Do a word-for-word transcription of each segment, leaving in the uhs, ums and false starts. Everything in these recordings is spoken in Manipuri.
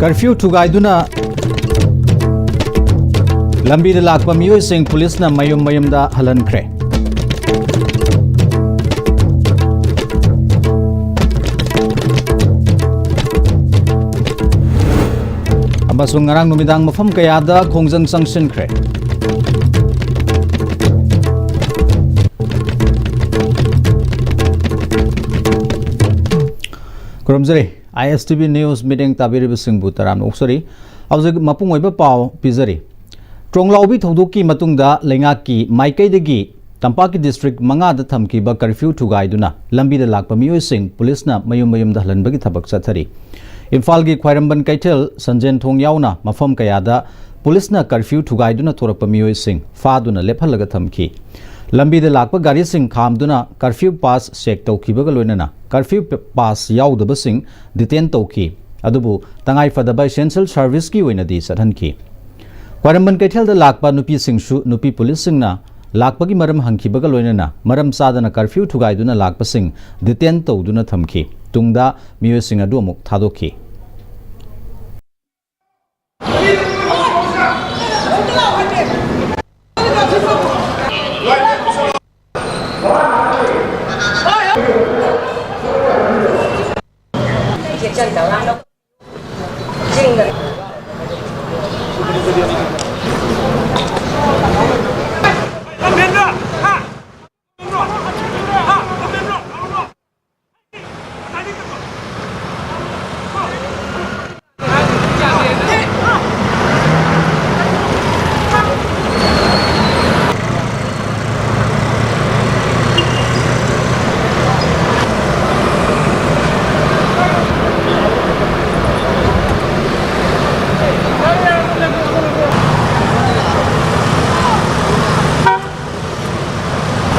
ꯀꯔꯐ꯭ꯌꯨ ꯊꯨꯒꯥꯏꯗꯨꯅ ꯂꯝꯕꯤꯗ ꯂꯥꯛꯄ ꯃꯤꯑꯣꯏꯁꯤꯡ ꯄꯨꯂꯤꯁꯅ ꯃꯌꯨꯝ ꯃꯌꯨꯝꯗ ꯍꯜꯍꯟꯈ꯭ꯔꯦ꯫ ꯑꯃꯁꯨꯡ ꯉꯔꯥꯡ ꯅꯨꯃꯤꯗꯥꯡ ꯃꯐꯝ ꯀꯌꯥꯗ ꯈꯣꯡꯖꯪ ꯆꯪꯁꯤꯟꯈ꯭ꯔꯦ꯫ ꯈꯨꯔꯨꯝꯖꯔꯤ꯫ ꯑꯥꯏ ꯑꯦꯁ ꯇꯤ ꯚꯤ ꯅ꯭ꯌꯨꯁ ꯃꯤꯠꯌꯦꯡ ꯇꯥꯕꯤꯔꯤꯕꯁꯤꯡꯕꯨ ꯇꯔꯥꯝꯅ ꯑꯣꯛꯆꯔꯤ꯫ ꯍꯧꯖꯤꯛ ꯃꯄꯨꯡ ꯑꯣꯏꯕ ꯄꯥꯎ ꯄꯤꯖꯔꯤ꯫ ꯇ꯭ꯔꯣꯡꯂꯥꯎꯕꯤ ꯊꯧꯗꯣꯛꯀꯤ ꯃꯇꯨꯡꯗ ꯂꯩꯉꯥꯛꯀꯤ ꯃꯥꯏꯀꯩꯗꯒꯤ ꯇꯝꯄꯥꯛꯀꯤ ꯗꯤꯁꯇ꯭ꯔꯤꯛ ꯃꯉꯥꯗ ꯊꯝꯈꯤꯕ ꯀꯔꯐ꯭ꯌꯨ ꯊꯨꯒꯥꯏꯗꯨꯅ ꯂꯝꯕꯤꯗ ꯂꯥꯛꯄ ꯃꯤꯑꯣꯏꯁꯤꯡ ꯄꯨꯂꯤꯁꯅ ꯃꯌꯨꯝ ꯃꯌꯨꯝꯗ ꯍꯜꯍꯟꯕꯒꯤ ꯊꯕꯛ ꯆꯠꯊꯔꯤ꯫ ꯏꯝꯐꯥꯜꯒꯤ ꯈ꯭ꯋꯥꯏꯔꯝꯕꯟ ꯀꯩꯊꯦꯜ, ꯁꯟꯖꯦꯟ ꯊꯣꯡ ꯌꯥꯎꯅ ꯃꯐꯝ ꯀꯌꯥꯗ ꯄꯨꯂꯤꯁꯅ ꯀꯔꯐ꯭ꯌꯨ ꯊꯨꯒꯥꯏꯗꯨꯅ ꯊꯣꯔꯛꯄ ꯃꯤꯑꯣꯏꯁꯤꯡ ꯐꯥꯗꯨꯅ ꯂꯦꯞꯍꯜꯂꯒ ꯊꯝꯈꯤ꯫ ꯂꯝꯕꯤꯗ ꯂꯥꯛꯄ ꯒꯥꯔꯤꯁꯤꯡ ꯈꯥꯝꯗꯨꯅ ꯀꯔꯐ꯭ꯌꯨ ꯄꯥꯁ ꯆꯦꯛ ꯇꯧꯈꯤꯕꯒ ꯂꯣꯏꯅꯅ ꯀꯔꯐ꯭ꯌꯨ ꯄ-, ꯄꯥꯁ ꯌꯥꯎꯗꯕꯁꯤꯡ ꯗꯤꯇꯦꯟ ꯇꯧꯈꯤ꯫ ꯑꯗꯨꯕꯨ ꯇꯉꯥꯏ ꯐꯗꯕ essential service ꯀꯤ ꯑꯣꯏꯅꯗꯤ ꯆꯠꯍꯟꯈꯤ꯫ ꯈ꯭ꯋꯥꯏꯔꯝꯕꯟ ꯀꯩꯊꯦꯜꯗ ꯂꯥꯛꯄ ꯅꯨꯄꯤꯁꯤꯡꯁꯨ ꯅꯨꯄꯤ ꯄꯨꯂꯤꯁꯁꯤꯡꯅ ꯂꯥꯛꯄꯒꯤ ꯃꯔꯝ ꯍꯪꯈꯤꯕꯒ ꯂꯣꯏꯅꯅ ꯃꯔꯝ ꯆꯥꯗꯅ ꯀꯔꯐ꯭ꯌꯨ ꯊꯨꯒꯥꯏꯗꯨꯅ ꯂꯥꯛꯄꯁꯤꯡ ꯗꯤꯇꯦꯟ ꯇꯧꯗꯨꯅ ꯊꯝꯈꯤ꯫ ꯇꯨꯡꯗ ꯃꯤꯑꯣꯏꯁꯤꯡ ꯑꯗꯨ ꯑꯃꯨꯛ ꯊꯥꯗꯣꯛꯈꯤ꯫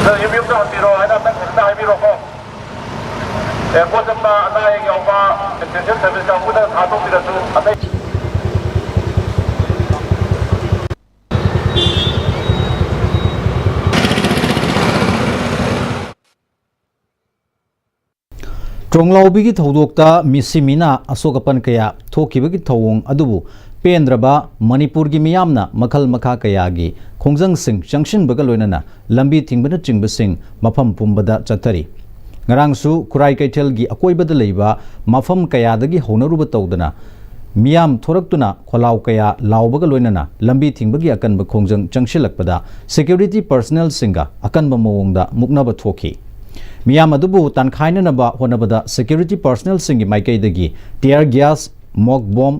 ꯅꯪ ꯌꯨꯝ ꯌꯨꯝꯗ ꯍꯟꯕꯤꯔꯣ ꯍꯥꯏꯅ ꯑꯝꯇꯪ ꯐꯖꯅ ꯍꯥꯏꯕꯤꯔꯣꯀꯣ꯫ ꯑꯦ, ꯄꯣꯠ ꯆꯠꯄ ꯑꯅꯥ ꯑꯌꯦꯛ ꯌꯥꯎꯕ essential service ꯀꯥꯡꯕꯨꯗ ꯊꯥꯗꯣꯛꯄꯤꯔꯁꯨ ꯑꯇꯩ ꯇ꯭ꯔꯣꯡꯂꯥꯎꯕꯤꯒꯤ ꯊꯧꯗꯣꯛꯇ ꯃꯤꯁꯤ ꯃꯤꯅꯥ ꯑꯁꯣꯛ ꯑꯄꯟ ꯀꯌꯥ ꯊꯣꯛꯈꯤꯕꯒꯤ ꯊꯧꯑꯣꯡ ꯑꯗꯨꯕꯨ ꯄꯦꯟꯗ꯭ꯔꯕ ꯃꯅꯤꯄꯨꯔꯒꯤ ꯃꯤꯌꯥꯝꯅ ꯃꯈꯜ ꯃꯈꯥ ꯀꯌꯥꯒꯤ ꯈꯣꯡꯖꯪꯁꯤꯡ ꯆꯪꯁꯤꯟꯕꯒ ꯂꯣꯏꯅꯅ ꯂꯝꯕꯤ ꯊꯤꯡꯕꯅꯆꯤꯡꯕꯁꯤꯡ ꯃꯐꯝ ꯄꯨꯝꯕꯗ ꯆꯠꯊꯔꯤ꯫ ꯉꯔꯥꯡꯁꯨ ꯈꯨꯔꯥꯏ ꯀꯩꯊꯦꯜꯒꯤ ꯑꯀꯣꯏꯕꯗ ꯂꯩꯕ ꯃꯐꯝ ꯀꯌꯥꯗꯒꯤ ꯍꯧꯅꯔꯨꯕ ꯇꯧꯗꯅ ꯃꯤꯌꯥꯝ ꯊꯣꯔꯛꯇꯨꯅ ꯈꯣꯜꯂꯥꯎ ꯀꯌꯥ ꯂꯥꯎꯕꯒ ꯂꯣꯏꯅꯅ ꯂꯝꯕꯤ ꯊꯤꯡꯕꯒꯤ ꯑꯀꯟꯕ ꯈꯣꯡꯖꯪ ꯆꯪꯁꯤꯜꯂꯛꯄꯗ security personnelꯁꯤꯡꯒ ꯑꯀꯟꯕ ꯃꯑꯣꯡꯗ ꯃꯨꯛꯅꯕ ꯊꯣꯛꯈꯤ꯫ ꯃꯤꯌꯥꯝ ꯑꯗꯨꯕꯨ ꯇꯥꯟꯈꯥꯏꯅꯅꯕ ꯍꯣꯠꯅꯕꯗ security personnelꯁꯤꯡꯒꯤ ꯃꯥꯏꯀꯩꯗꯒꯤ tear gas, smoke bomb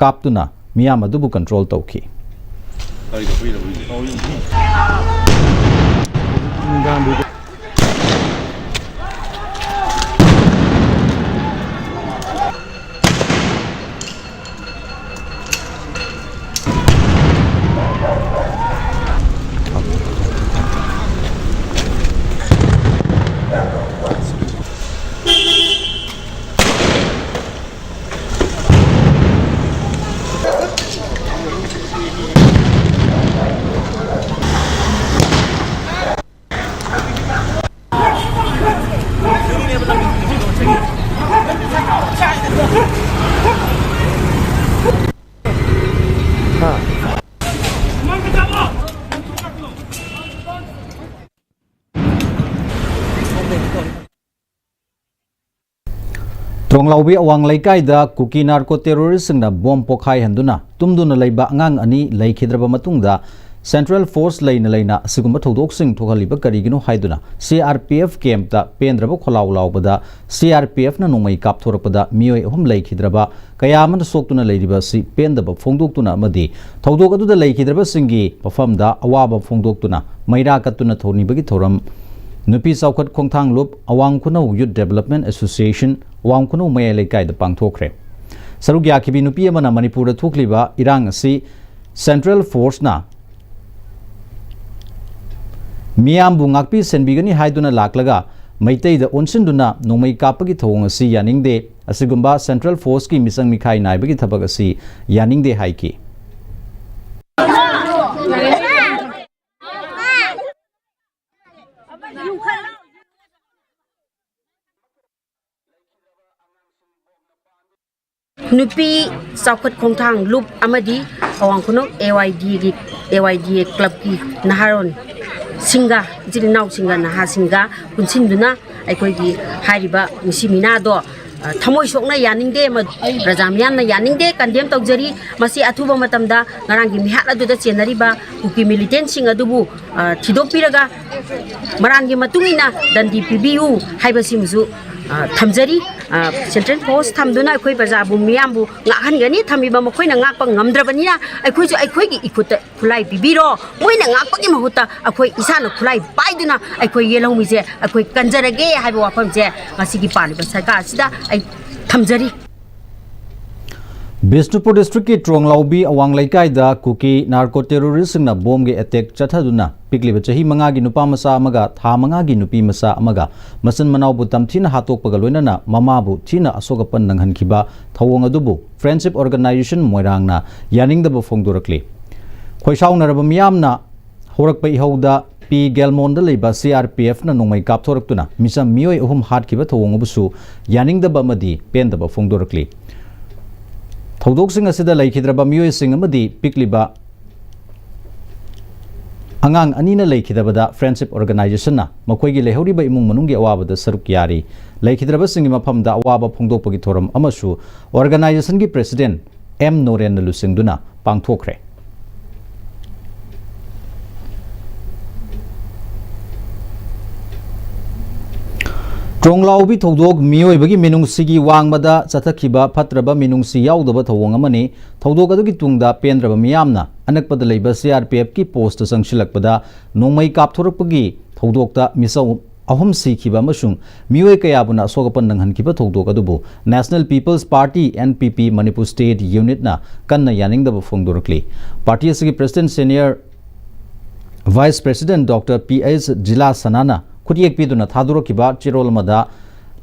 ꯀꯥꯞꯇꯨꯅ ꯃꯤꯌꯥꯝ ꯑꯗꯨꯕꯨ control ꯇꯧꯈꯤ꯫ ꯇ꯭ꯔꯣꯡꯂꯥꯎꯕꯤ ꯑꯋꯥꯡ ꯂꯩꯀꯥꯏꯗ ꯀꯨꯀꯤ narco terroristꯁꯤꯡꯅ bomb ꯄꯣꯈꯥꯏꯍꯟꯗꯨꯅ ꯇꯨꯝꯗꯨꯅ ꯂꯩꯕ ꯑꯉꯥꯡ ꯑꯅꯤ ꯂꯩꯈꯤꯗ꯭ꯔꯕ ꯃꯇꯨꯡꯗ, central force ꯂꯩꯅ ꯂꯩꯅ ꯑꯁꯤꯒꯨꯝꯕ ꯊꯧꯗꯣꯛꯁꯤꯡ ꯊꯣꯛꯍꯜꯂꯤꯕ ꯀꯔꯤꯒꯤꯅꯣ ꯍꯥꯏꯗꯨꯅ C R P F campꯇ ꯄꯦꯟꯗ꯭ꯔꯕ ꯈꯣꯜꯂꯥꯎ ꯂꯥꯎꯕꯗ, C R P Fꯅ ꯅꯣꯡꯃꯩ ꯀꯥꯞꯊꯣꯔꯛꯄꯗ ꯃꯤꯑꯣꯏ ꯑꯍꯨꯝ ꯂꯩꯈꯤꯗ꯭ꯔꯕ ꯀꯌꯥ ꯑꯃꯅ ꯁꯣꯛꯇꯨꯅ ꯂꯩꯔꯤꯕ ꯑꯁꯤ ꯄꯦꯟꯗꯕ ꯐꯣꯡꯗꯣꯛꯇꯨꯅ ꯑꯃꯗꯤ ꯊꯧꯗꯣꯛ ꯑꯗꯨꯗ ꯂꯩꯈꯤꯗ꯭ꯔꯕꯁꯤꯡꯒꯤ ꯃꯐꯝꯗ ꯑꯋꯥꯕ ꯐꯣꯡꯗꯣꯛꯇꯨꯅ ꯃꯩꯔꯥ ꯀꯠꯇꯨꯅ ꯊꯧꯅꯤꯕꯒꯤ ꯊꯧꯔꯝ ꯅꯨꯄꯤ ꯆꯥꯎꯈꯠ ꯈꯣꯡꯊꯥꯡꯂꯨꯞ, ꯑꯋꯥꯡ ꯈꯨꯅꯧ Youth Development Association, ꯑꯋꯥꯡ ꯈꯨꯅꯧ ꯃꯌꯥꯏ ꯂꯩꯀꯥꯏꯗ ꯄꯥꯡꯊꯣꯛꯈ꯭ꯔꯦ꯫ ꯁꯔꯨꯛ ꯌꯥꯈꯤꯕꯤ ꯅꯨꯄꯤ ꯑꯃꯅ ꯃꯅꯤꯄꯨꯔꯗ ꯊꯣꯛꯂꯤꯕ ꯏꯔꯥꯡ ꯑꯁꯤ central forceꯅ ꯃꯤꯌꯥꯝꯕꯨ ꯉꯥꯛꯄꯤ ꯁꯦꯟꯕꯤꯒꯅꯤ ꯍꯥꯏꯗꯨꯅ ꯂꯥꯛꯂꯒ ꯃꯩꯇꯩꯗ ꯑꯣꯟꯁꯤꯟꯗꯨꯅ ꯅꯣꯡꯃꯩ ꯀꯥꯞꯄꯒꯤ ꯊꯧꯑꯣꯡ ꯑꯁꯤ ꯌꯥꯅꯤꯡꯗꯦ꯫ ꯑꯁꯤꯒꯨꯝꯕ central forceꯀꯤ ꯃꯤꯆꯪ ꯃꯤꯈꯥꯏ ꯅꯥꯏꯕꯒꯤ ꯊꯕꯛ ꯑꯁꯤ ꯌꯥꯅꯤꯡꯗꯦ ꯍꯥꯏꯈꯤ꯫ ꯅꯨꯄꯤ ꯆꯥꯎꯈꯠ ꯈꯣꯡꯊꯥꯡ ꯂꯨꯞ ꯑꯃꯗꯤ ꯑꯋꯥꯡ ꯈꯨꯅꯧ ꯑꯦ ꯋꯥꯏ ꯗꯤꯒꯤ, ꯑꯦ ꯋꯥꯏ ꯗꯤ ꯑꯦ ꯀ꯭ꯂꯕꯀꯤ ꯅꯍꯥꯔꯣꯟꯁꯤꯡꯒ, ꯏꯆꯤꯜ ꯏꯅꯥꯎꯁꯤꯡꯒ, ꯅꯍꯥꯁꯤꯡꯒ ꯄꯨꯟꯁꯤꯟꯗꯨꯅ ꯑꯩꯈꯣꯏꯒꯤ ꯍꯥꯏꯔꯤꯕ ꯃꯤꯁꯤ ꯃꯤꯅꯥꯗꯣ, ꯑ, ꯊꯃꯣꯏ ꯁꯣꯛꯅ ꯌꯥꯅꯤꯡꯗꯦ, ꯃ-, ꯄ꯭ꯔꯖꯥ ꯃꯤꯌꯥꯝꯅ ꯌꯥꯅꯤꯡꯗꯦ, ꯀꯟꯗꯦꯝ ꯇꯧꯖꯔꯤ꯫ ꯃꯁꯤ ꯑꯊꯨꯕ ꯃꯇꯝꯗ ꯉꯔꯥꯡꯒꯤ ꯃꯤꯍꯥꯠ ꯑꯗꯨꯗ ꯆꯦꯟꯅꯔꯤꯕ ꯀꯨꯀꯤ ꯃꯤꯂꯤꯇꯦꯟꯁꯤꯡ ꯑꯗꯨꯕꯨ, ꯑ, ꯊꯤꯗꯣꯛꯄꯤꯔꯒ ꯃꯔꯥꯟꯒꯤ ꯃꯇꯨꯡ ꯏꯟꯅ ꯗꯟꯗꯤ ꯄꯤꯕꯤꯌꯨ ꯍꯥꯏꯕꯁꯤꯃꯁꯨ, ꯑ, ꯊꯝꯖꯔꯤ꯫ ꯑ, ꯁꯦꯟꯇ꯭ꯔꯦꯜ ꯐꯣꯔꯁ ꯊꯝꯗꯨꯅ ꯑꯩꯈꯣꯏ ꯄ꯭ꯔꯖꯥꯕꯨ ꯃꯤꯌꯥꯝꯕꯨ ꯉꯥꯛꯍꯟꯒꯅꯤ꯫ ꯊꯝꯃꯤꯕ ꯃꯈꯣꯏꯅ ꯉꯥꯛꯄ ꯉꯝꯗ꯭ꯔꯕꯅꯤꯅ ꯑꯩꯈꯣꯏꯁꯨ ꯑꯩꯈꯣꯏꯒꯤ ꯏꯈꯨꯠꯇ ꯈꯨꯠꯂꯥꯏ ꯄꯤꯕꯤꯔꯣ꯫ ꯃꯣꯏꯅ ꯉꯥꯛꯄꯒꯤ ꯃꯍꯨꯠꯇ ꯑꯩꯈꯣꯏ ꯏꯁꯥꯅ ꯈꯨꯠꯂꯥꯏ ꯄꯥꯏꯗꯨꯅ ꯑꯩꯈꯣꯏ ꯌꯦꯜꯍꯧꯃꯤꯁꯦ ꯑꯩꯈꯣꯏ ꯀꯟꯖꯔꯒꯦ ꯍꯥꯏꯕ ꯋꯥꯐꯝꯁꯦ ꯉꯁꯤꯒꯤ ꯄꯥꯜꯂꯤꯕ ꯁꯔꯀꯥꯔ ꯑꯁꯤꯗ ꯑꯩ ꯊꯝꯖꯔꯤ꯫ ꯕꯤꯁꯅꯨꯄꯨꯔ ꯗꯤꯁꯇ꯭ꯔꯤꯛꯀꯤ ꯇ꯭ꯔꯣꯡꯂꯥꯎꯕꯤ ꯑꯋꯥꯡ ꯂꯩꯀꯥꯏꯗ ꯀꯨꯀꯤ ꯅꯥꯔꯀꯣ ꯇꯦꯔꯣꯔꯤꯁꯁꯤꯡꯅ ꯕꯣꯝꯒꯤ ꯑꯦꯇꯦꯛ ꯆꯠꯊꯗꯨꯅ ꯄꯤꯛꯂꯤꯕ ꯆꯍꯤ ꯃꯉꯥꯒꯤ ꯅꯨꯄꯥ ꯃꯆꯥ ꯑꯃꯒ ꯊꯥ ꯃꯉꯥꯒꯤ ꯅꯨꯄꯤ ꯃꯆꯥ ꯑꯃꯒ ꯃꯆꯤꯟ ꯃꯅꯥꯎꯕꯨ ꯇꯝꯊꯤꯅ ꯍꯥꯠꯇꯣꯛꯄꯒ ꯂꯣꯏꯅꯅ ꯃꯃꯥꯕꯨ ꯊꯤꯅ ꯑꯁꯣꯛ ꯑꯄꯟ ꯅꯪꯍꯟꯈꯤꯕ ꯊꯧꯑꯣꯡ ꯑꯗꯨꯕꯨ ꯐ꯭ꯔꯦꯟꯁꯤꯞ ꯑꯣꯔꯒꯅꯥꯏꯖꯦꯁꯟ ꯃꯣꯏꯔꯥꯡꯅ ꯌꯥꯅꯤꯡꯗꯕ ꯐꯣꯡꯗꯣꯔꯛꯂꯤ꯫ ꯈꯣꯏꯁꯥꯎꯅꯔꯕ ꯃꯤꯌꯥꯝꯅ ꯍꯧꯔꯛꯄ ꯏꯍꯧꯗ ꯄꯤ ꯒꯦꯜꯃꯣꯟꯗ ꯂꯩꯕ ꯁꯤ ꯑꯥꯔ ꯄꯤ ꯑꯦꯐꯅ ꯅꯣꯡꯃꯩ ꯀꯥꯞꯊꯣꯔꯛꯇꯨꯅ ꯃꯤꯆꯝ ꯃꯤꯑꯣꯏ ꯑꯍꯨꯝ ꯍꯥꯠꯈꯤꯕ ꯊꯧꯑꯣꯡ ꯑꯗꯨꯕꯨꯁꯨ ꯌꯥꯅꯤꯡꯗꯕ ꯑꯃꯗꯤ ꯄꯦꯟꯗꯕ ꯐꯣꯡꯗꯣꯔꯛꯂꯤ꯫ ꯊꯧꯗꯣꯛꯁꯤꯡ ꯑꯁꯤꯗ ꯂꯩꯈꯤꯗ꯭ꯔꯕ ꯃꯤꯑꯣꯏꯁꯤꯡ ꯑꯃꯗꯤ ꯄꯤꯛꯂꯤꯕ ꯑꯉꯥꯡ ꯑꯅꯤꯅ ꯂꯩꯈꯤꯗꯕꯗ ꯐ꯭ꯔꯦꯟꯁꯤꯞ ꯑꯣꯔꯒꯅꯥꯏꯖꯦꯁꯟꯅ ꯃꯈꯣꯏꯒꯤ ꯂꯩꯍꯧꯔꯤꯕ ꯏꯃꯨꯡ ꯃꯅꯨꯡꯒꯤ ꯑꯋꯥꯕꯗ ꯁꯔꯨꯛ ꯌꯥꯔꯤ꯫ ꯂꯩꯈꯤꯗ꯭ꯔꯕꯁꯤꯡꯒꯤ ꯃꯐꯝꯗ ꯑꯋꯥꯕ ꯐꯣꯡꯗꯣꯛꯄꯒꯤ ꯊꯧꯔꯝ ꯑꯃꯁꯨ ꯑꯣꯔꯒꯅꯥꯏꯖꯦꯁꯟꯒꯤ ꯄ꯭ꯔꯦꯁꯤꯗꯦꯟ ꯑꯦꯝ ꯅꯣꯔꯦꯟꯅ ꯂꯨꯆꯤꯡꯗꯨꯅ ꯄꯥꯡꯊꯣꯛꯈ꯭ꯔꯦ꯫ ꯇ꯭ꯔꯣꯡꯂꯥꯎꯕꯤ ꯊꯧꯗꯣꯛ ꯃꯤꯑꯣꯏꯕꯒꯤ ꯃꯤꯅꯨꯡꯁꯤꯒꯤ ꯋꯥꯡꯃꯗ ꯆꯠꯊꯈꯤꯕ ꯐꯠꯇ꯭ꯔꯕ ꯃꯤꯅꯨꯡꯁꯤ ꯌꯥꯎꯗꯕ ꯊꯧꯑꯣꯡ ꯑꯃꯅꯤ꯫ ꯊꯧꯗꯣꯛ ꯑꯗꯨꯒꯤ ꯇꯨꯡꯗ ꯄꯦꯟꯗ꯭ꯔꯕ ꯃꯤꯌꯥꯝꯅ ꯑꯅꯛꯄꯗ ꯂꯩꯕ ꯁꯤ ꯑꯥꯔ ꯄꯤ ꯑꯦꯐꯀꯤ ꯄꯣꯁꯇ ꯆꯪꯁꯤꯜꯂꯛꯄꯗ ꯅꯣꯡꯃꯩ ꯀꯥꯞꯊꯣꯔꯛꯄꯒꯤ ꯊꯧꯗꯣꯛꯇ ꯃꯤꯆꯝ ꯑꯍꯨꯝ ꯁꯤꯈꯤꯕ ꯑꯃꯁꯨꯡ ꯃꯤꯑꯣꯏ ꯀꯌꯥꯕꯨꯅ ꯑꯁꯣꯛ ꯑꯄꯟ ꯅꯪꯍꯟꯈꯤꯕ ꯊꯧꯗꯣꯛ ꯑꯗꯨꯕꯨ National People's Party, N P P, Manipur State Unitꯅ ꯀꯟꯅ ꯌꯥꯅꯤꯡꯗꯕ ꯐꯣꯡꯗꯣꯔꯛꯂꯤ꯫ ꯄꯥꯔꯇꯤ ꯑꯁꯤꯒꯤ president senior vice president doctor P H Jila ꯁꯅꯥꯅ ꯈꯨꯠꯌꯦꯛ ꯄꯤꯗꯨꯅ ꯊꯥꯗꯣꯔꯛꯈꯤꯕ ꯆꯦꯔꯣꯜ ꯑꯃꯗ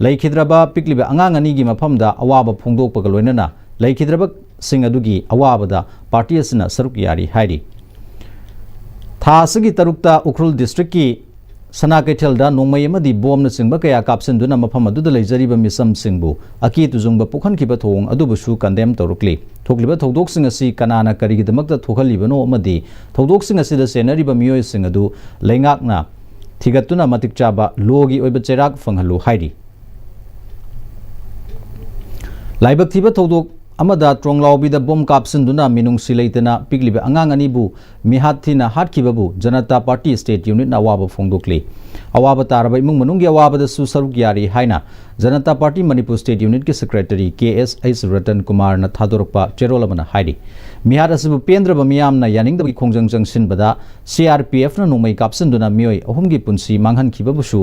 ꯂꯩꯈꯤꯗ꯭ꯔꯕ ꯄꯤꯛꯂꯤꯕ ꯑꯉꯥꯡ ꯑꯅꯤꯒꯤ ꯃꯐꯝꯗ ꯑꯋꯥꯕ ꯐꯣꯡꯗꯣꯛꯄꯒ ꯂꯣꯏꯅꯅ ꯂꯩꯈꯤꯗ꯭ꯔꯕꯁꯤꯡ ꯑꯗꯨꯒꯤ ꯑꯋꯥꯕꯗ ꯄꯥꯔꯇꯤ ꯑꯁꯤꯅ ꯁꯔꯨꯛ ꯌꯥꯔꯤ ꯍꯥꯏꯔꯤ꯫ ꯊꯥ ꯑꯁꯤꯒꯤ ꯇꯔꯨꯛꯇ ꯎꯈ꯭ꯔꯨꯜ ꯗꯤꯁꯇ꯭ꯔꯤꯛꯀꯤ ꯁꯅꯥ ꯀꯩꯊꯦꯜꯗ ꯅꯣꯡꯃꯩ ꯑꯃꯗꯤ ꯕꯣꯝꯅꯆꯤꯡꯕ ꯀꯌꯥ ꯀꯥꯞꯁꯤꯟꯗꯨꯅ ꯃꯐꯝ ꯑꯗꯨꯗ ꯂꯩꯖꯔꯤꯕ ꯃꯤꯆꯝꯁꯤꯡꯕꯨ ꯑꯀꯤ ꯇꯨꯖꯨꯡꯕ ꯄꯣꯛꯍꯟꯈꯤꯕ ꯊꯧꯑꯣꯡ ꯑꯗꯨꯕꯨꯁꯨ ꯀꯟꯗꯦꯝ ꯇꯧꯔꯛꯂꯤ꯫ ꯊꯣꯛꯂꯤꯕ ꯊꯧꯗꯣꯛꯁꯤꯡ ꯑꯁꯤ ꯀꯅꯥꯅ ꯀꯔꯤꯒꯤꯗꯃꯛꯇ ꯊꯣꯛꯍꯜꯂꯤꯕꯅꯣ ꯑꯃꯗꯤ ꯊꯧꯗꯣꯛꯁꯤꯡ ꯑꯁꯤꯗ ꯆꯦꯟꯅꯔꯤꯕ ꯃꯤꯑꯣꯏꯁꯤꯡ ꯑꯗꯨ ꯂꯩꯉꯥꯛꯅ ꯊꯤꯒꯠꯇꯨꯅ ꯃꯇꯤꯛ ꯆꯥꯕ ꯂꯣꯒꯤ ꯑꯣꯏꯕ ꯆꯩꯔꯥꯛ ꯐꯪꯍꯜꯂꯨ ꯍꯥꯏꯔꯤ꯫ ꯂꯥꯏꯕꯛ ꯊꯤꯕ ꯊꯧꯗꯣꯛ ꯑꯃꯗ ꯇ꯭ꯔꯣꯡꯂꯥꯎꯕꯤꯗ ꯕꯣꯝ ꯀꯥꯞꯁꯤꯟꯗꯨꯅ ꯃꯤꯅꯨꯡꯁꯤ ꯂꯩꯇꯅ ꯄꯤꯛꯂꯤꯕ ꯑꯉꯥꯡ ꯑꯅꯤꯕꯨ ꯃꯤꯍꯥꯠ ꯊꯤꯅ ꯍꯥꯠꯈꯤꯕꯕꯨ ꯖꯅꯇꯥ ꯄꯥꯔꯇꯤ ꯁ꯭ꯇꯦꯠ ꯌꯨꯅꯤꯠꯅ ꯑꯋꯥꯕ ꯐꯣꯡꯗꯣꯛꯂꯤ꯫ ꯑꯋꯥꯕ ꯇꯥꯔꯕ ꯏꯃꯨꯡ ꯃꯅꯨꯡꯒꯤ ꯑꯋꯥꯕꯗꯁꯨ ꯁꯔꯨꯛ ꯌꯥꯔꯤ ꯍꯥꯏꯅ Janata party Manipur state ꯌꯨꯅꯤꯠꯀꯤ secretary ꯀꯦ ꯑꯦꯁ ꯑꯩꯆ ꯔꯇꯟ ꯀꯨꯃꯥꯔꯅ ꯊꯥꯗꯣꯔꯛꯄ ꯆꯦꯔꯣꯜ ꯑꯃꯅ ꯍꯥꯏꯔꯤ꯫ ꯃꯤꯍꯥꯠ ꯑꯁꯤꯕꯨ ꯄꯦꯟꯗ꯭ꯔꯕ ꯃꯤꯌꯥꯝꯅ ꯌꯥꯅꯤꯡꯗꯕꯒꯤ ꯈꯣꯡꯖꯪ ꯆꯪꯁꯤꯟꯕꯗ ꯁꯤ ꯑꯥꯔ ꯄꯤ ꯑꯦꯐꯅ ꯅꯣꯡꯃꯩ ꯀꯥꯞꯁꯤꯟꯗꯨꯅ ꯃꯤꯑꯣꯏ ꯑꯍꯨꯝꯒꯤ ꯄꯨꯟꯁꯤ ꯃꯥꯡꯍꯟꯈꯤꯕꯕꯨꯁꯨ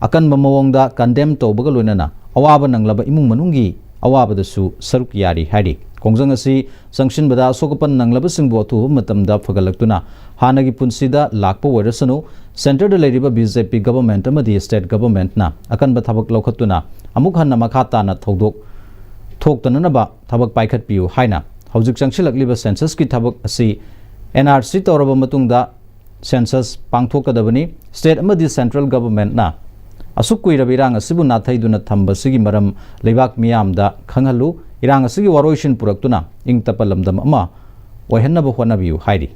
ꯑꯀꯟꯕ ꯃꯑꯣꯡꯗ ꯀꯟꯗꯦꯝ ꯇꯧꯕꯒ ꯂꯣꯏꯅꯅ ꯑꯋꯥꯕ ꯅꯪꯂꯕ ꯏꯃꯨꯡ ꯃꯅꯨꯡꯒꯤ ꯑꯋꯥꯕꯗꯁꯨ ꯁꯔꯨꯛ ꯌꯥꯔꯤ ꯍꯥꯏꯔꯤ꯫ ꯈꯣꯡꯖꯪ ꯑꯁꯤ ꯆꯪꯁꯤꯟꯕꯗ ꯑꯁꯣꯛ ꯑꯄꯟ ꯅꯪꯂꯕꯁꯤꯡꯕꯨ ꯑꯊꯨꯕ ꯃꯇꯝꯗ ꯐꯒꯠꯂꯛꯇꯨꯅ ꯍꯥꯟꯅꯒꯤ ꯄꯨꯟꯁꯤꯗ ꯂꯥꯛꯄ ꯑꯣꯏꯔꯁꯅꯨ, ꯁꯦꯟꯇꯔꯗ ꯂꯩꯔꯤꯕ ꯕꯤ ꯖꯦ ꯄꯤ ꯒꯚꯔꯟꯃꯦꯟꯠ ꯑꯃꯗꯤ ꯁ꯭ꯇꯦꯠ ꯒꯚꯔꯟꯃꯦꯟꯠꯅ ꯑꯀꯟꯕ ꯊꯕꯛ ꯂꯧꯈꯠꯇꯨꯅ ꯑꯃꯨꯛ ꯍꯟꯅ ꯃꯈꯥ ꯇꯥꯅ ꯊꯧꯗꯣꯛ ꯊꯣꯛꯇꯅꯅꯕ ꯊꯕꯛ ꯄꯥꯏꯈꯠꯄꯤꯌꯨ ꯍꯥꯏꯅ ꯍꯧꯖꯤꯛ ꯆꯪꯁꯤꯜꯂꯛꯂꯤꯕ ꯁꯦꯟꯁꯁꯀꯤ ꯊꯕꯛ ꯑꯁꯤ ꯑꯦꯟ ꯑꯥꯔ ꯁꯤ ꯇꯧꯔꯕ ꯃꯇꯨꯡꯗ ꯁꯦꯟꯁꯁ ꯄꯥꯡꯊꯣꯛꯀꯗꯕꯅꯤ꯫ ꯁ꯭ꯇꯦꯠ ꯑꯃꯗꯤ ꯁꯦꯟꯇ꯭ꯔꯦꯜ ꯒꯚꯔꯟꯃꯦꯟꯠꯅ ꯑꯁꯨꯛ ꯀꯨꯏꯔꯕ ꯏꯔꯥꯡ ꯑꯁꯤꯕꯨ ꯅꯥꯊꯩꯗꯨꯅ ꯊꯝꯕꯁꯤꯒꯤ ꯃꯔꯝ ꯂꯩꯕꯥꯛ ꯃꯤꯌꯥꯝꯗ ꯈꯪꯍꯜꯂꯨ꯫ ꯏꯔꯥꯡ ꯑꯁꯤꯒꯤ ꯋꯥꯔꯣꯏꯁꯤꯟ ꯄꯨꯔꯛꯇꯨꯅ ꯏꯪ ꯇꯞꯄ ꯂꯝꯗꯝ ꯑꯃ ꯑꯣꯏꯍꯟꯅꯕ ꯍꯣꯠꯅꯕꯤꯌꯨ ꯍꯥꯏꯔꯤ꯫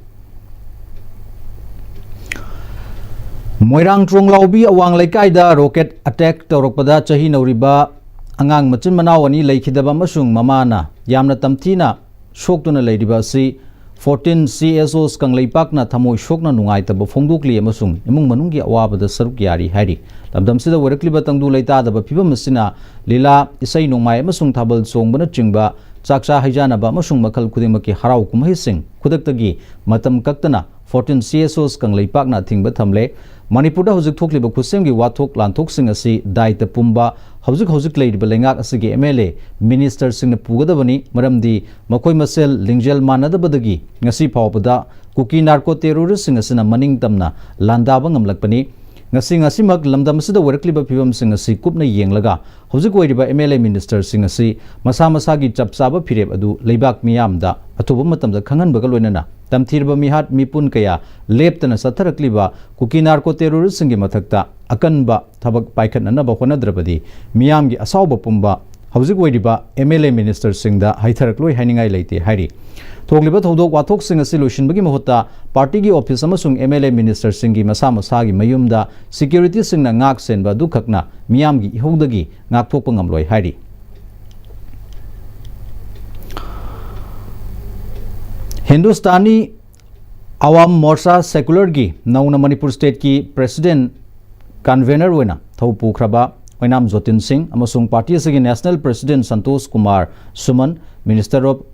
ꯃꯣꯏꯔꯥꯡ ꯇ꯭ꯔꯣꯡꯂꯥꯎꯕꯤ ꯑꯋꯥꯡ ꯂꯩꯀꯥꯏꯗ ꯔꯣꯀꯦꯠ ꯑꯦꯇꯦꯛ ꯇꯧꯔꯛꯄꯗ ꯆꯍꯤ ꯅꯧꯔꯤꯕ ꯑꯉꯥꯡ ꯃꯆꯤꯟ ꯃꯅꯥꯎ ꯑꯅꯤ ꯂꯩꯈꯤꯗꯕ ꯑꯃꯁꯨꯡ ꯃꯃꯥꯅ ꯌꯥꯝꯅ ꯇꯝꯊꯤꯅ ꯁꯣꯛꯇꯨꯅ ꯂꯩꯔꯤꯕ ꯑꯁꯤ ꯐꯣꯔꯇꯤꯟ ꯁꯤ ꯑꯦꯁ ꯑꯣꯁ ꯀꯪꯂꯩꯄꯥꯛꯅ ꯊꯃꯣꯏ ꯁꯣꯛꯅ ꯅꯨꯡꯉꯥꯏꯇꯕ ꯐꯣꯡꯗꯣꯛꯂꯤ ꯑꯃꯁꯨꯡ ꯏꯃꯨꯡ ꯃꯅꯨꯡꯒꯤ ꯑꯋꯥꯕꯗ ꯁꯔꯨꯛ ꯌꯥꯔꯤ ꯍꯥꯏꯔꯤ꯫ ꯂꯝꯗꯝꯁꯤꯗ ꯑꯣꯏꯔꯛꯂꯤꯕ ꯇꯪꯗꯨ ꯂꯩꯇꯥꯗꯕ ꯐꯤꯕꯝ ꯑꯁꯤꯅ ꯂꯤꯂꯥ, ꯏꯁꯩ ꯅꯣꯡꯃꯥꯏ ꯑꯃꯁꯨꯡ ꯊꯥꯕꯜ ꯆꯣꯡꯕꯅꯆꯤꯡꯕ ꯆꯥꯛꯆꯥ ꯍꯩꯖꯥꯅꯕ ꯑꯃꯁꯨꯡ ꯃꯈꯜ ꯈꯨꯗꯤꯡꯃꯛꯀꯤ ꯍꯔꯥꯎ ꯀꯨꯝꯍꯩꯁꯤꯡ ꯈꯨꯗꯛꯇꯒꯤ ꯃꯇꯝ ꯀꯛꯇꯅ ꯐꯣꯔꯇꯤꯟ ꯁꯤ ꯑꯦꯁ ꯑꯣꯁ ꯀꯪꯂꯩꯄꯥꯛꯅ ꯑꯊꯤꯡꯕ ꯊꯝꯂꯦ꯫ ꯃꯅꯤꯄꯨꯔꯗ ꯍꯧꯖꯤꯛ ꯊꯣꯛꯂꯤꯕ ꯈꯨꯠꯁꯦꯝꯒꯤ ꯋꯥꯊꯣꯛ ꯂꯥꯟꯊꯣꯛꯁꯤꯡ ꯑꯁꯤ ꯗꯥꯏꯇ ꯄꯨꯝꯕ ꯍꯧꯖꯤꯛ ꯍꯧꯖꯤꯛ ꯂꯩꯔꯤꯕ ꯂꯩꯉꯥꯛ ꯑꯁꯤꯒꯤ ꯑꯦꯝ ꯑꯦꯜ ꯑꯦ, ꯃꯤꯅꯤꯁꯇꯔꯁꯤꯡꯅ ꯄꯨꯒꯗꯕꯅꯤ, ꯃꯔꯝꯗꯤ ꯃꯈꯣꯏ ꯃꯁꯦꯜ ꯂꯤꯡꯖꯦꯜ ꯃꯥꯟꯅꯗꯕꯗꯒꯤ ꯉꯁꯤ ꯐꯥꯎꯕꯗ ꯀꯨꯀꯤ ꯅꯥꯔꯀꯣ ꯇꯦꯔꯣꯔꯤꯁꯁꯤꯡ ꯑꯁꯤꯅ ꯃꯅꯤꯡ ꯇꯝꯅ ꯂꯥꯟꯗꯥꯕ ꯉꯝꯂꯛꯄꯅꯤ꯫ ꯉꯁꯤ ꯉꯁꯤꯃꯛ ꯂꯝꯗꯝ ꯑꯁꯤꯗ ꯑꯣꯏꯔꯛꯂꯤꯕ ꯐꯤꯕꯝꯁꯤꯡ ꯑꯁꯤ ꯀꯨꯞꯅ ꯌꯦꯡꯂꯒ, ꯍꯧꯖꯤꯛ ꯑꯣꯏꯔꯤꯕ ꯑꯦꯝ ꯑꯦꯜ ꯑꯦ ꯃꯤꯅꯤꯁꯇꯔꯁꯤꯡ ꯑꯁꯤ ꯃꯁꯥ ꯃꯁꯥꯒꯤ ꯆꯞ ꯆꯥꯕ ꯐꯤꯔꯦꯞ ꯑꯗꯨ ꯂꯩꯕꯥꯛ ꯃꯤꯌꯥꯝꯗ ꯑꯊꯨꯕ ꯃꯇꯝꯗ ꯈꯪꯍꯟꯕꯒ ꯂꯣꯏꯅꯅ, ꯇꯝꯊꯤꯔꯕ ꯃꯤꯍꯥꯠ ꯃꯤꯄꯨꯟ ꯀꯌꯥ ꯂꯦꯞꯇꯅ ꯆꯠꯊꯔꯛꯂꯤꯕ ꯀꯨꯀꯤ ꯅꯥꯔꯀꯣ ꯇꯦꯔꯣꯔꯤꯁꯁꯤꯡꯒꯤ ꯃꯊꯛꯇ ꯑꯀꯟꯕ ꯊꯕꯛ ꯄꯥꯏꯈꯠꯅꯅꯕ ꯍꯣꯠꯅꯗ꯭ꯔꯕꯗꯤ, ꯃꯤꯌꯥꯝꯒꯤ ꯑꯁꯥꯎꯕ ꯄꯨꯝꯕ ꯍꯧꯖꯤꯛ ꯑꯣꯏꯔꯤꯕ ꯑꯦꯝ ꯑꯦꯜ ꯑꯦ ꯃꯤꯅꯤꯁꯇꯔꯁꯤꯡꯗ ꯍꯩꯊꯔꯛꯂꯣꯏ ꯍꯥꯏꯅꯤꯡꯉꯥꯏ ꯂꯩꯇꯦ ꯍꯥꯏꯔꯤ꯫ ꯊꯣꯛꯂꯤꯕ ꯊꯧꯗꯣꯛ ꯋꯥꯊꯣꯛꯁꯤꯡ ꯑꯁꯤ ꯂꯣꯏꯁꯤꯟꯕꯒꯤ ꯃꯍꯨꯠꯇ, ꯄꯥꯔꯇꯤꯒꯤ ꯑꯣꯐꯤꯁ ꯑꯃꯁꯨꯡ ꯑꯦꯝ ꯑꯦꯜ ꯑꯦ ꯃꯤꯅꯤꯁꯇꯔꯁꯤꯡꯒꯤ ꯃꯁꯥ ꯃꯁꯥꯒꯤ ꯃꯌꯨꯝꯗ ꯁꯤꯀ꯭ꯌꯨꯔꯤꯇꯤꯁꯤꯡꯅ ꯉꯥꯛ ꯁꯦꯟꯕ ꯑꯗꯨꯈꯛꯅ ꯃꯤꯌꯥꯝꯒꯤ ꯏꯍꯧꯗꯒꯤ ꯉꯥꯛꯊꯣꯛꯄ ꯉꯝꯂꯣꯏ ꯍꯥꯏꯔꯤ꯫ ꯍꯤꯟꯗꯨꯁꯇꯥꯅꯤ ꯑꯋꯥꯝ ꯃꯣꯔꯆꯥ ꯁꯦꯀꯨꯂꯔꯒꯤ ꯅꯧꯅ ꯃꯅꯤꯄꯨꯔ ꯁ꯭ꯇꯦꯠꯀꯤ ꯄ꯭ꯔꯦꯁꯤꯗꯦꯟꯠ ꯀꯟꯚꯦꯅꯔ ꯑꯣꯏꯅ ꯊꯧ ꯄꯨꯈ꯭ꯔꯕ ꯑꯣꯏꯅꯥꯝ ꯖꯣꯇꯤꯟ ꯁꯤꯡ ꯑꯃꯁꯨꯡ ꯄꯥꯔꯇꯤ ꯑꯁꯤꯒꯤ national president Santosh Kumar Suman, Minister of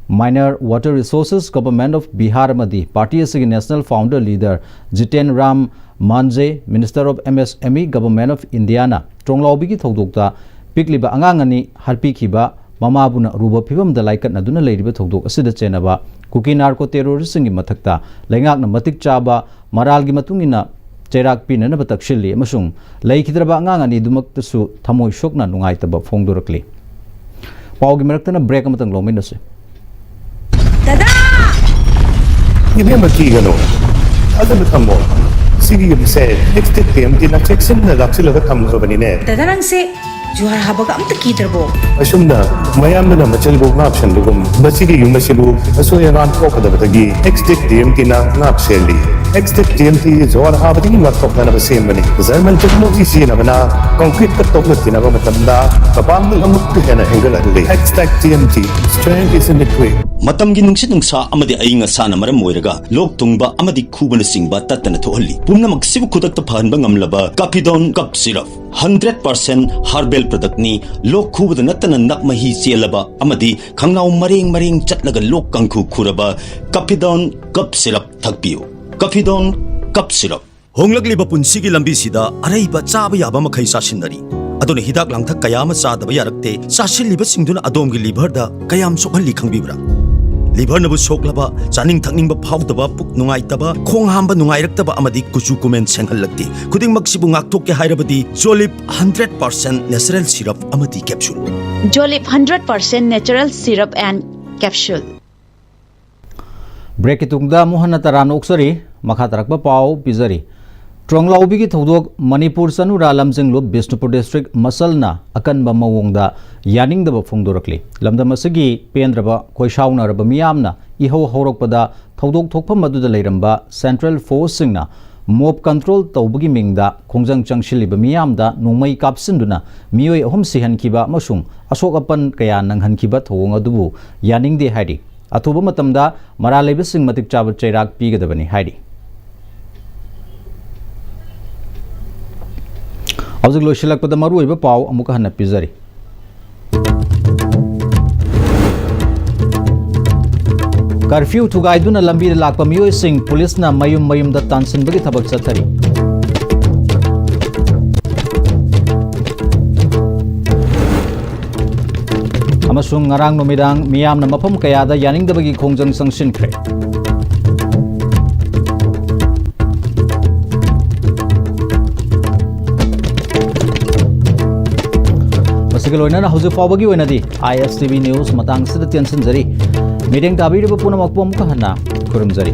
Minor Water Resources, Government of Bihar, ꯑꯃꯗꯤ ꯄꯥꯔꯇꯤ ꯑꯁꯤꯒꯤ national founder leader Jitan Ram Manjhi, Minister of M S M E, Government of Indiaꯅ ꯇ꯭ꯔꯣꯡꯂꯥꯎꯕꯤꯒꯤ ꯊꯧꯗꯣꯛꯇ ꯄꯤꯛꯂꯤꯕ ꯑꯉꯥꯡ ꯑꯅꯤ ꯍꯥꯠꯄꯤꯈꯤꯕ ꯃꯃꯥꯕꯨꯅ ꯑꯔꯨꯕ ꯐꯤꯕꯝꯗ ꯂꯥꯏꯀꯠꯅꯗꯨꯅ ꯂꯩꯔꯤꯕ ꯊꯧꯗꯣꯛ ꯑꯁꯤꯗ ꯆꯦꯟꯅꯕ ꯀꯨꯀꯤ ꯅꯥꯔꯀꯣ ꯇꯦꯔꯣꯔꯤꯁꯁꯤꯡꯒꯤ ꯃꯊꯛꯇ ꯂꯩꯉꯥꯛꯅ ꯃꯇꯤꯛ ꯆꯥꯕ ꯃꯔꯥꯜꯒꯤ ꯃꯇꯨꯡ ꯏꯟꯅ ꯆꯩꯔꯥꯛ ꯄꯤꯅꯅꯕ ꯇꯛꯁꯤꯜꯂꯤ ꯑꯃꯁꯨꯡ ꯂꯩꯈꯤꯗ꯭ꯔꯕ ꯑꯉꯥꯡ ꯑꯅꯤꯗꯨꯃꯛꯇꯁꯨ ꯊꯃꯣꯏ ꯁꯣꯛꯅ ꯅꯨꯡꯉꯥꯏꯇꯕ ꯐꯣꯡꯗꯣꯔꯛꯂꯤ꯫ ꯄꯥꯎꯒꯤ ꯃꯔꯛꯇꯅ ꯕ꯭ꯔꯦꯛ ꯑꯃꯇꯪ ꯂꯧꯃꯤꯟꯅꯁꯤ꯫ ꯗꯗꯥ! ꯏꯕꯦꯝꯃ, ꯀꯤꯒꯅꯨ꯫ ꯊꯥꯖꯕ ꯊꯝꯃꯣ꯫ ꯁꯤꯒꯤ ꯌꯨꯝꯁꯦ ꯑꯦꯛꯁ ꯇꯤ ꯑꯦꯝ ꯇꯤꯅ ꯆꯦꯛꯁꯤꯟꯅ ꯂꯥꯛꯁꯤꯜꯂꯒ ꯊꯝꯈ꯭ꯔꯕꯅꯤꯅꯦ꯫ ꯗꯗꯥ, ꯅꯪꯁꯦ ꯖꯨꯍꯥꯔ ꯍꯥꯕꯒ ꯑꯝꯇ ꯀꯤꯗ꯭ꯔꯕꯣ? ꯑꯁꯨꯝꯅ ꯃꯌꯥꯝꯗꯨꯅ ꯃꯆꯜꯕꯨ ꯉꯥꯛꯁꯟꯕꯒꯨꯝ, ꯃꯁꯤꯒꯤ ꯌꯨꯝ ꯑꯁꯤꯕꯨ ꯑꯁꯣꯏ ꯑꯉꯥꯝ ꯊꯣꯛꯀꯗꯕꯗꯒꯤ ꯑꯦꯛꯁ ꯇꯤ ꯑꯦꯝ ꯇꯤꯅ ꯉꯥꯛ ꯁꯦꯜꯂꯤ꯫ ꯑꯦꯛꯁ ꯇꯤ ꯑꯦꯝ ꯇꯤ ꯖꯨꯍꯥꯔ ꯍꯥꯕꯗꯒꯤ ꯉꯥꯛꯊꯣꯛꯅꯅꯕ ꯁꯦꯝꯕꯅꯤ꯫ ꯖꯔꯃꯟ ꯇꯦꯛꯅꯣꯂꯣꯖꯤ ꯁꯤꯖꯤꯟꯅꯕꯅ ꯀꯪꯀ꯭ꯔꯤꯠꯀ ꯇꯣꯛꯅ ꯇꯤꯟꯅꯕ ꯃꯇꯝꯗ ꯃꯄꯥꯡꯒꯜ ꯑꯃꯨꯛꯀ ꯍꯦꯟꯅ ꯍꯦꯟꯒꯠꯍꯜꯂꯤ꯫ X T M T, strength is in the grit. ꯃꯇꯝꯒꯤ ꯅꯨꯡꯁꯤꯠ ꯅꯨꯡꯁꯥ ꯑꯃꯗꯤ ꯑꯏꯪ ꯑꯁꯥꯅ ꯃꯔꯝ ꯑꯣꯏꯔꯒ ꯂꯣꯛ ꯊꯨꯡꯕ ꯑꯃꯗꯤ ꯈꯨꯕꯅꯆꯤꯡꯕ ꯇꯠꯇꯅ ꯊꯣꯛꯍꯜꯂꯤ꯫ ꯄꯨꯝꯅꯃꯛꯁꯤꯕꯨ ꯈꯨꯗꯛꯇ ꯐꯍꯟꯕ ꯉꯝꯂꯕ Capidon cough syrup. Hundred percent herbal ꯄ꯭ꯔꯗꯛꯅꯤ꯫ ꯂꯣꯛ ꯈꯨꯕꯗ ꯅꯠꯇꯅ ꯅꯞ ꯃꯍꯤ ꯆꯦꯜꯂꯕ ꯑꯃꯗꯤ ꯈꯪꯅꯥꯎ ꯃꯔꯦꯡ ꯃꯔꯦꯡ ꯆꯠꯂꯒ ꯂꯣꯛ ꯀꯥꯡꯈꯨ ꯈꯨꯔꯕ ꯀꯥꯐꯤꯗꯣꯟ ꯀꯞ ꯁꯤꯔꯞ ꯊꯛꯄꯤꯌꯨ꯫ ꯀꯥꯐꯤꯗꯣꯟ cough syrup. ꯍꯣꯡꯂꯛꯂꯤꯕ ꯄꯨꯟꯁꯤꯒꯤ ꯂꯝꯕꯤꯁꯤꯗ ꯑꯔꯩꯕ ꯆꯥꯕ ꯌꯥꯕ ꯃꯈꯩ ꯆꯥꯁꯤꯟꯅꯔꯤ꯫ ꯑꯗꯨꯅ ꯍꯤꯗꯥꯛ ꯂꯥꯡꯊꯛ ꯀꯌꯥ ꯑꯃ ꯆꯥꯗꯕ ꯌꯥꯔꯛꯇꯦ꯫ ꯆꯥꯁꯤꯜꯂꯤꯕꯁꯤꯡꯗꯨꯅ ꯑꯗꯣꯝꯒꯤ ꯂꯤꯚꯔꯗ ꯀꯌꯥꯝ ꯁꯣꯛꯍꯜꯂꯤ ꯈꯪꯕꯤꯕ꯭ꯔꯥ? ꯂꯤꯚꯔꯅꯕꯨ ꯁꯣꯛꯂꯕ, ꯆꯥꯅꯤꯡ ꯊꯛꯅꯤꯡꯕ ꯐꯥꯎꯗꯕ, ꯄꯨꯛ ꯅꯨꯡꯉꯥꯏꯇꯕ, ꯈꯣꯡ ꯍꯥꯝꯕ ꯅꯨꯡꯉꯥꯏꯔꯛꯇꯕ ꯑꯃꯗꯤ ꯀꯨꯆꯨ ꯀꯨꯃꯦꯟ ꯁꯦꯡꯍꯜꯂꯛꯇꯦ꯫ ꯈꯨꯗꯤꯡꯃꯛꯁꯤꯕꯨ ꯉꯥꯛꯊꯣꯛꯀꯦ ꯍꯥꯏꯔꯕꯗꯤ ꯖꯣꯂꯤꯞ ꯍꯟꯗ꯭ꯔꯦꯠ ꯄꯥꯔꯁꯦꯟ ꯅꯦꯆꯔꯦꯜ ꯁꯤꯔꯞ ꯑꯃꯗꯤ capsule. Jolip hundred percent natural syrup and capsule. ꯕ꯭ꯔꯦꯛꯀꯤ ꯇꯨꯡꯗ ꯑꯃꯨꯛ ꯍꯟꯅ ꯇꯔꯥꯝꯅ ꯑꯣꯛꯆꯔꯤ꯫ ꯃꯈꯥ ꯇꯥꯔꯛꯄ ꯄꯥꯎ ꯄꯤꯖꯔꯤ꯫ ꯇ꯭ꯔꯣꯡꯂꯥꯎꯕꯤꯒꯤ ꯊꯧꯗꯣꯛ꯫ ꯃꯅꯤꯄꯨꯔ ꯆꯅꯨꯔꯥ ꯂꯝꯖꯤꯡꯂꯨꯞ ꯕꯤꯁꯅꯨꯄꯨꯔ ꯗꯤꯁꯇ꯭ꯔꯤꯛ ꯃꯁꯜꯅ ꯑꯀꯟꯕ ꯃꯑꯣꯡꯗ ꯌꯥꯅꯤꯡꯗꯕ ꯐꯣꯡꯗꯣꯔꯛꯂꯤ꯫ ꯂꯝꯗꯝ ꯑꯁꯤꯒꯤ ꯄꯦꯟꯗ꯭ꯔꯕ ꯈꯣꯏꯁꯥꯎꯅꯔꯕ ꯃꯤꯌꯥꯝꯅ ꯏꯍꯧ ꯍꯧꯔꯛꯄꯗ ꯊꯧꯗꯣꯛ ꯊꯣꯛꯐꯝ ꯑꯗꯨꯗ ꯂꯩꯔꯝꯕ ꯁꯦꯟꯇ꯭ꯔꯦꯜ ꯐꯣꯔꯁꯁꯤꯡꯅ ꯃꯣꯕ ꯀꯟꯇ꯭ꯔꯣꯜ ꯇꯧꯕꯒꯤ ꯃꯤꯡꯗ ꯈꯣꯡꯖꯪ ꯆꯪꯁꯤꯜꯂꯤꯕ ꯃꯤꯌꯥꯝꯗ ꯅꯣꯡꯃꯩ ꯀꯥꯞꯁꯤꯟꯗꯨꯅ ꯃꯤꯑꯣꯏ ꯑꯍꯨꯝ ꯁꯤꯍꯟꯈꯤꯕ ꯑꯃꯁꯨꯡ ꯑꯁꯣꯛ ꯑꯄꯟ ꯀꯌꯥ ꯅꯪꯍꯟꯈꯤꯕ ꯊꯧꯑꯣꯡ ꯑꯗꯨꯕꯨ ꯌꯥꯅꯤꯡꯗꯦ ꯍꯥꯏꯔꯤ꯫ ꯑꯊꯨꯕ ꯃꯇꯝꯗ ꯃꯔꯥꯜ ꯂꯩꯕꯁꯤꯡ ꯃꯇꯤꯛ ꯆꯥꯕ ꯆꯩꯔꯥꯛ ꯄꯤꯒꯗꯕꯅꯤ ꯍꯥꯏꯔꯤ꯫ ꯍꯧꯖꯤꯛ ꯂꯣꯏꯁꯤꯜꯂꯛꯄꯗ ꯃꯔꯨꯑꯣꯏꯕ ꯄꯥꯎ ꯑꯃꯨꯛ ꯍꯟꯅ ꯄꯤꯖꯔꯤ꯫ ꯀꯔꯐ꯭ꯌꯨ ꯊꯨꯒꯥꯏꯗꯨꯅ ꯂꯝꯕꯤꯗ ꯂꯥꯛꯄ ꯃꯤꯑꯣꯏꯁꯤꯡ ꯄꯨꯂꯤꯁꯅ ꯃꯌꯨꯝ ꯃꯌꯨꯝꯗ ꯇꯥꯟꯁꯤꯟꯕꯒꯤ ꯊꯕꯛ ꯆꯠꯊꯔꯤ꯫ ꯑꯃꯁꯨꯡ ꯉꯔꯥꯡ ꯅꯨꯃꯤꯗꯥꯡ ꯃꯤꯌꯥꯝꯅ ꯃꯐꯝ ꯀꯌꯥꯗ ꯌꯥꯅꯤꯡꯗꯕꯒꯤ ꯈꯣꯡꯖꯪ ꯆꯪꯁꯤꯟꯈ꯭ꯔꯦ꯫ ꯃꯁꯤꯒ ꯂꯣꯏꯅꯅ ꯍꯧꯖꯤꯛ ꯐꯥꯎꯕꯒꯤ ꯑꯣꯏꯅꯗꯤ ISTV news ꯃꯇꯥꯡꯁꯤꯗ ꯇꯦꯟꯁꯤꯟꯖꯔꯤ꯫ ꯃꯤꯠꯌꯦꯡ ꯇꯥꯕꯤꯔꯤꯕ ꯄꯨꯝꯅꯃꯛꯄꯨ ꯑꯃꯨꯛꯀ ꯍꯟꯅ ꯈꯨꯔꯨꯝꯖꯔꯤ꯫